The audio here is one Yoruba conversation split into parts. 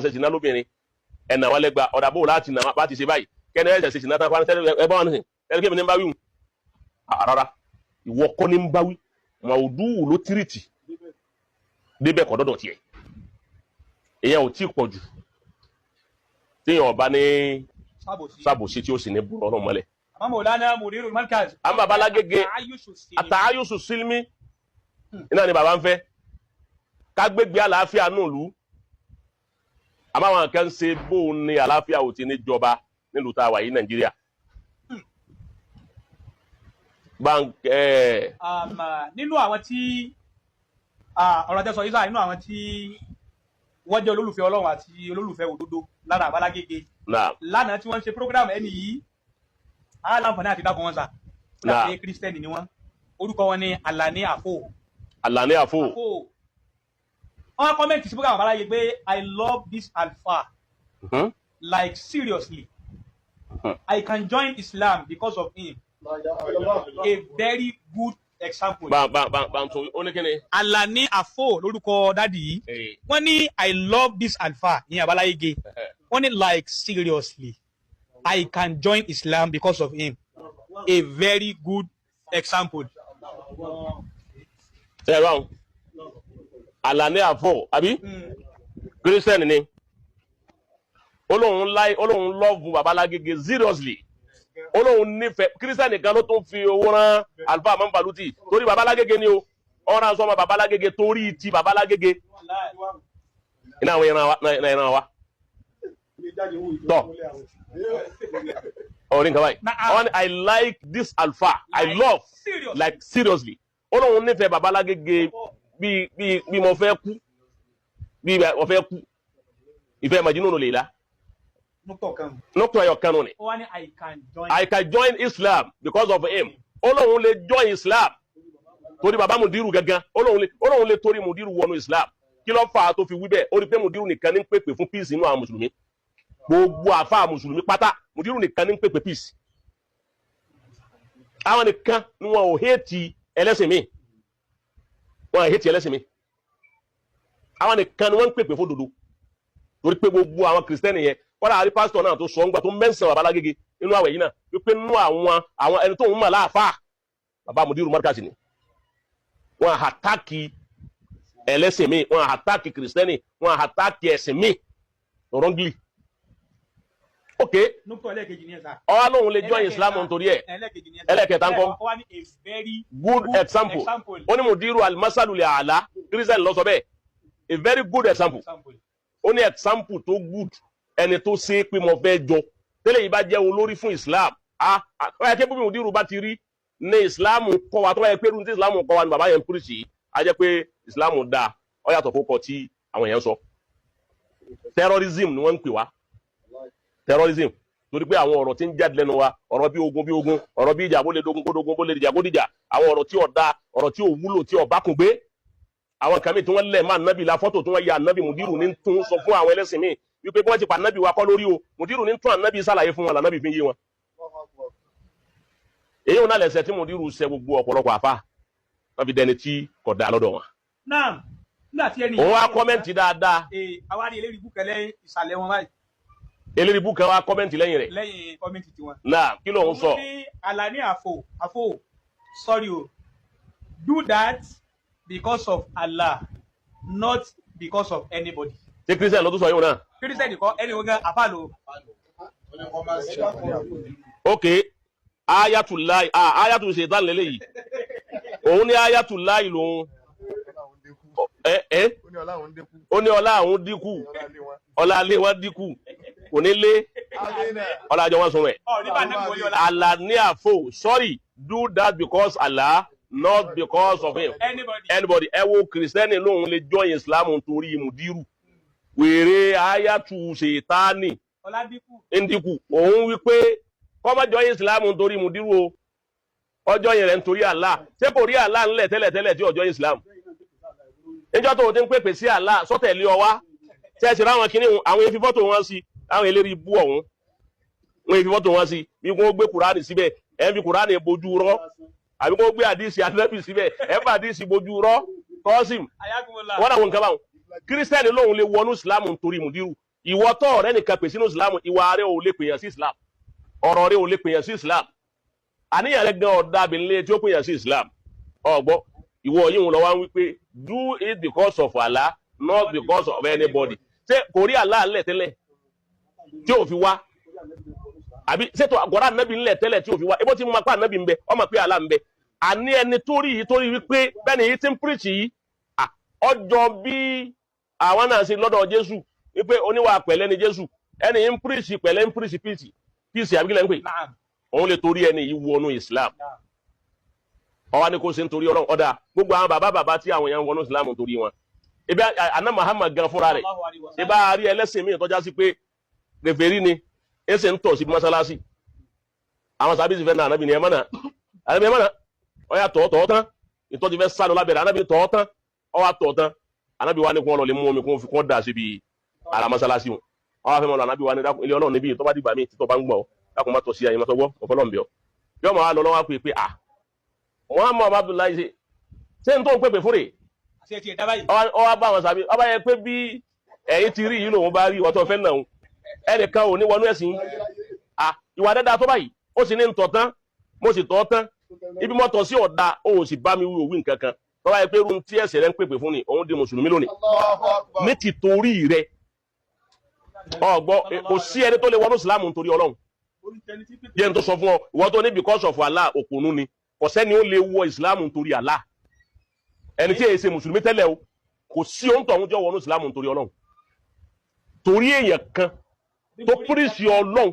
ṣe ṣìnà lóbìnrin, ẹ̀nà wọn lẹ́gba. Ọ̀dà bò láti nà bá ti ṣe báyìí, kẹ́ni ẹ̀ ṣe ṣìnà tán fún ẹ bá wọn nìsín ẹni kí èmi ní ń bá wí hùn. Rárá, ìwọ kọ́ ní ń bá wí. Màúdù ló tírìtì débẹ̀ kọ́ dọ́dọ̀ tiẹ̀. Èèyàn ò tí ì pọ̀ jù téèyàn ọba ní sábòsí. Sábòsí tí ó sì ní bùrọ̀ ọ̀nà mọ́lẹ̀. Àmọ́ Mọ̀lánà Mudirul Markaz. Àwọn baba Lágége. Àtàyùsù sí. Àtàyùsù sílmí iná ni baba ń fẹ́ kágbégbé àlàáfíà nùlú, àmọ́ àwọn kan ṣe bóun ní àlàáfíà ò ti ní jọba nílùú tá a wà yìí, Nàìjíríà. Bank ẹ. Nínú àwọn tí ọ̀rọ̀ tẹ́ sọ yìí sáà, nínú àwọn tí wọ́n jẹ́ olólùfẹ́ Ọlọ́run àti olólùfẹ́ òdodo lára àbálágége náà lánàá tí wọ́n ń ṣe program, ẹni yìí á láǹfààní àti dákọ̀ wọn sà Náà. Láti Kírísítẹ́nì ni wọ́n, orúkọ wọn ni Alani Afo. Alani Afo. Afo, wọ́n comment sí program àbálágége pé, "I love this alfa like seriously. I can join Islam because of him. A very good example." Bá bá bá bá ń tún ó ní kíni. Alani Afo lórúkọ daddy yìí. Wọ́n ní, "I love this alfa" ní Abaláyége. Wọ́n ní, "Like seriously, I can join Islam because of him. A very good example." Ẹ rán Alani Afo àbí Kírísítẹ́nì ni, ó lóun láì, ó lóun love Babalágége seriously, ó lóun nífẹ̀ẹ́. Kírísítẹ́nì kan ló tún fi owó rán Àlùfáà Mọ́nfàlútì torí Babalágége ni o. Ọ̀ràn sọmọ Babalágége torí ti Babalágége iná àwọn ìran wa náà ìran wa tọ ọ̀rìn nǹkan báyìí. Wọ́n ní, "I like this alfa, I love seriously. Like seriously." Ó lóun nífẹ̀ẹ́ Babalágége bí bí bí mo fẹ́ kú, bí mo fẹ́ kú, ìfẹ́ Majnun Layla. Nọ́tọ̀ kan. Nọ́tọ̀ ẹ̀yọ̀ kan nù ni. Ó wá ní, "I can join." "I can join Islam because of him." Ó lóun lè join Islam torí baba Mudiru gangan. Ó lóun lè torí Mudiru wọnú Islam. Kí ló fà á tó fi wí bẹ́ẹ̀? Ó rí pé Mudiru nìkan ní ń pèpè fún peace inú àwọn mùsùlùmí. Gbogbo àfa mùsùlùmí pátá, Mudiru nìkan ní ń pèpè peace. Àwọn nìkan ni wọn ò hate ẹlẹ́sìn mi, wọn ò hate ẹlẹ́sìn mi. Àwọn nìkan ni wọ́n ń pèpè fún òdodo, torí pé gbogbo àwọn Kìrìsìtẹ́nì yẹn, kọ́lá àrí pásítọ̀ náà tó sọ ńgbà tó mẹ́sàn-án Babalágége nínú àwẹ̀ yìí náà wípé nínú àwọn ẹni tó ń mọ̀ láàfáà, bàbá Mudiru Markaz ni. Wọ́n attack ẹlẹ́sìn mi, wọ́n attack Kìrìsìtẹ́nì, wọ́n attack ẹ̀sìn mi wrongly. Ok. Nọ́tọ̀ ẹlẹ́ẹ̀kejì ní ẹ̀ sà. Ọwọ́ lóun lè join Islam nítorí ẹ̀. Ẹlẹ́ẹ̀kejì ní ẹ̀ sà. Ẹlẹ́ẹ̀kẹta ńkọ́? Ó wá ní, "A very good example." Example. Ó ní Mudiru alimasalu lè àlá. Kìrìsìtẹ́nì ló sọ bẹ́ẹ̀, "A very good example." Example. Ó ní example tó good, ẹni tó ṣe é pé mo fẹ́ jọ tẹ́lẹ̀ yìí bá jẹ́ olórí fún Islam. Ah, ó yẹ kí bí Mudiru bá ti rí ní Islam kọ́ wa, tó bá yẹ pé irun tí Islam kọ́ wa ni bàbá yẹn ń preach yìí, á jẹ́ pé Islam dáa. Ó yàtọ̀ fún tí àwọn èèyàn sọ. Terrorism ni wọ́n ń pè wá, terrorism, torí pé àwọn ọ̀rọ̀ tí ń jáde lẹ́nu wa, ọ̀rọ̀ bí ogun bí ogun, ọ̀rọ̀ bí ìjà, bó lè dogun kó dogun, bó lè dìjà kó dìjà, àwọn ọ̀rọ̀ tí ò da, ọ̀rọ̀ tí ò wúlò, tí ò bá kùn gbé, àwọn kan mi tí wọ́n lẹ̀ máa nábì la, fọ́tò tí wọ́n ya nábì, Mùdírù ní tún sọ fún àwọn ẹlẹ́sìn míì wípé bí wọ́n ti pa nábì wa kọ́ lórí o. Mùdírù ní tún ànábì sàlàyé fún wọn, lànábì fi ń yé wọn. Èyí ò náà lẹ̀sẹ̀ tí Mùdírù ṣe gbogbo ọ̀pọ̀lọpọ̀ àfa, wọ́n fi dẹni tí kò dá lọ́dọ̀ wọn. Náà nígbà tí ẹni Òun wá comment dáadáa. Ee, àwa rí eléyìí búkẹ́lẹ́ ìsàlẹ̀ wọn báyìí. Eléyìí kan wá comment lẹ́yìn rẹ̀. Lẹ́yìn comment tiwọn. Náà kí lóun sọ? Òun ní, "Alani Afo Afo, sorry o, do that because of Allah, not because of anybody." Ṣé Christian ló tún sọ yóò náà? Kírísítẹ́nì kọ́, ẹni wọn gan àfa lò. Ok, ayatollah, ah, ayatul shaitan lélẹ́yìí. Òun ní ayatollah lòun ẹ ẹ. Ó ní ọlá àwọn dínkù, ọlá ilé wọn dínkù, kò ní lé ọlá àjọ wọn sùn rẹ. Ọ nígbà náà wọlé ọlá. Alani Afo, sorry, do that because Allah, not because of him. Anybody. Anybody. Ẹ wo Kìrìsìtẹ́nì lòun lè join Islam torí Mudiru wèrè ayatu ṣètánì. Ọlá dínkù. Ndínkù. Òun wípé kọ́mọ join Islam nítorí Mudiru o, ọjọ́ yẹn rẹ̀ nítorí Allah. Ṣé kò rí Allah ńlẹ̀ tẹ́lẹ̀tẹ́lẹ̀ tí ọjọ́ Islam? Níjọ́ tó o ti ń pèpè sí Allah sọ́tẹ̀lé ọ wá ṣe é ṣe ráwọn kinní àwọn efi fọ́tò wọn sí, àwọn eléré ibú ọ̀hún, wọn efi fọ́tò wọn sí bí wọ́n gbé Kùránì síbẹ̀, ẹ̀ ń fi Kùránì bojú rọ́, àbí wọ́n gbé àdìsí ànábì síbẹ̀, ẹ̀ ń fa àdìsí bojú rọ́ kọ́sìm. Ayagunmola. Wọ́n làwọn nǹkan báwọn. Kírísítẹ́nì lòun lè wọnú Islam nítorí Mudiru. Ìwọ tó ọ̀rẹ́ nìkan pè sínú Islam, ìwà rẹ ò lè pèyàn sí Islam, ọ̀rọ̀ rẹ ò lè pèyàn sí Islam, àníyàn rẹ gan ọ̀dà abilé tí ó pèyàn sí Islam. Ọ̀gbọ́ ìwọ yìí ń lọ wá ń wí pé do it because of Allah, not because of anybody. Ṣé kò rí Allah ńlẹ̀ tẹ́lẹ̀ tí ò fi wá? Àbí ṣètò àgọ́rà ànábì ńlẹ̀ tẹ́lẹ̀ tí ò fi wá? Ebó ti mú apá ànábì ń bẹ, ọmọ pé Allah ń bẹ. Àní ẹni tó rí yìí, tó rí wípé bẹ́ẹ̀ ni yìí ti ń preach yìí, ọjọ́ bí àwọn náà ṣe lọ́dọ̀ Jésù wípé oníwà pẹ̀lẹ́ ni Jésù. Ẹni yìí ń preach pẹ̀lẹ́, ń preach peace, peace, àbí kí lẹ́ ń pè? Naam. Òun lè torí ẹni yìí wọnú Islam. Naam. Ọwọ́ ni kò ṣe nítorí Ọlọ́run. Ọ̀dà gbogbo àwọn bàbá bàbá tí àwọn èèyàn ń wọnú Islam nítorí wọn, ebi àná Muhammad gan fúnra rẹ̀, Sallallahu alaihi wasallam. ibà rí ẹlẹ́sìn míì tọ́já sí pé kèfèrí ni, ẹsẹ̀ ń tọ̀ sí mọ́sálásí. Àwọn sábẹ́ sì fẹ́ náà, ànábì ni ẹ mọ́nà, ànábì ẹ mọ́nà, ọ̀yà tọ̀ tọ̀ tán, ìtọ́ ti fẹ́ sálọ lábẹ́rẹ́. Ànábì tọ̀ tán, ọwọ́ tọ̀ tán. Ànábì wa ní kí wọ́n lọ lè mú omi kó fi kó dà síbi ara mọ́sálásí wọn. Ọwọ́ afẹ́ mọ́ lọ. Ànábì wa ní dákun, ilé Ọlọ́run níbí, tó bá dìgbà míì títọ́ bá ń gbọ́, dákun má tọ̀ sí àyè mọ́tọ́ gbọ́ ọ̀fọ́lọ́ ń bẹ̀ ọ́. Yọ máa lọ lọ́wọ́ pé à Muhammad Abdullahi ṣe ń tó ń pèpè fún rè. Àti ẹ̀ tiẹ̀ dá báyìí. Ọwọ́ bá wọn sàbí ọba yẹ pé bí ẹ̀yin ti rí yìí lòun bá rí ọtọ́ fẹ́ náà, ẹnìkan ò ní wọnú ẹ̀sìn à ìwà dáadáa tó báyìí. Ó sì ní ń tọ̀ tán, mo sì tọ̀ tán, ibi mọ́tọ̀ sí ọ̀dà, ó sì bá mi wí òwí nǹkan kan tọ́ba yẹ pé irun tí ẹ̀sẹ̀ rẹ̀ ń pèpè fún ni òun di mùsùlùmí lónìí ní tìtorí rẹ̀. Ọgbọ́, kò sí ẹni tó lè wọnú ìsìlámù nítorí Ọlọ́run. Yẹn tó sọ fún ọ, ìwọ tó ní because of Allah, òpònú ni. Kò sẹ́ni ó lè wọ ìsìlámù nítorí Allah. Ẹni tí èyí ṣe mùsùlùmí tẹ́lẹ̀ o, kò sí ohun tó ń jọ wọnú ìsìlámù nítorí Ọlọ́run, torí èèyàn kan tó preach Ọlọ́run,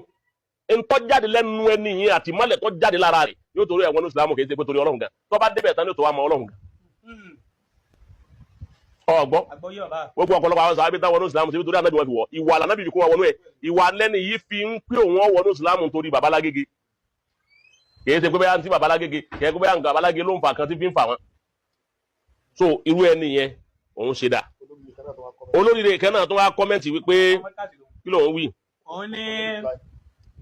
ntọ́ jáde lẹ́nu ẹni yẹn àti mọ́lẹ̀ tó jáde lára rẹ̀, yóò torí ẹ̀ wọnú ìsìlámù. Kì í ṣe pé torí Ọlọ́run gan. Tó bá débẹ̀ tán ní tó wá mọ Ọlọ́run gan. Ọgbọ́? Àgbọ́yé, bàbá. Gbogbo ọ̀pọ̀lọpọ̀ àwọn sàábé táwọn wọnú ìsìlámù síbi torí ànábì wọn fi wọ̀, ìwà ànábì fi kó wọn wọnú ẹ̀. Ìwà lẹ́ni yìí fi ń pé òun wọnú ìsìlámù torí babalágége. Kì í ṣe pé bóyá tí babalágége, kì í ṣe pé bóyá nǹkan babalágége ló ń fa kan tí fi ń fà wọn. So irú ẹni yẹn, òun ṣe dà. Olóríire kan náà tó wá comment wípé, kí lòun wí? Òun ní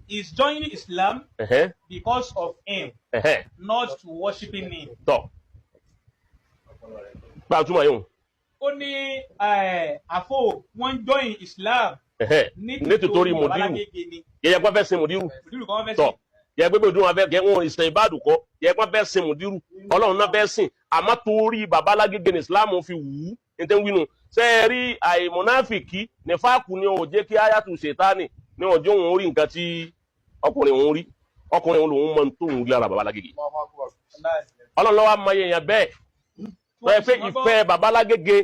is joining Islam because of him, not to worshiping him. Tọ gba túmọ̀ yìí. Ó ní àfò wọ́n join Islam nítorí mùdírù. Babalágége ni. Yẹ kó fẹ́ sin mùdírù. Mùdírù kan fẹ́ Tọ sí. Yẹ pé bẹ́ẹ̀ wọn fẹ́ kẹ́ wọn ìsìn ìbádùn kọ́, yẹ kó fẹ́ sin mùdírù, Ọlọ́run náà fẹ́ sìn, àmọ́ torí babalágége ní Islam fi wù ú ní tẹ́ ń wínú. Ṣé ẹ rí àìmọ̀náfìkì ní fáàkù ni ò jẹ́ kí ayatu ṣètánì ní ọjọ́ òun rí nǹkan tí ọkùnrin òun rí. Ọkùnrin òun lòun mọ tó òun rí lára babalágége. Ọlọ́run lọ́wọ́ amáyé èèyàn bẹ́ẹ̀ tó yẹ pé ìfẹ́ babalágége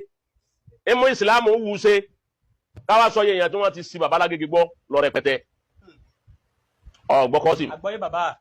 emu ìsìlámù wù ú ṣe. Káwá sọ yẹn, èèyàn tí wọ́n ti si babalágége gbọ́ lọ rẹpẹtẹ ọgbọ́kọ́ sí. Àgbọ́yé, bàbá.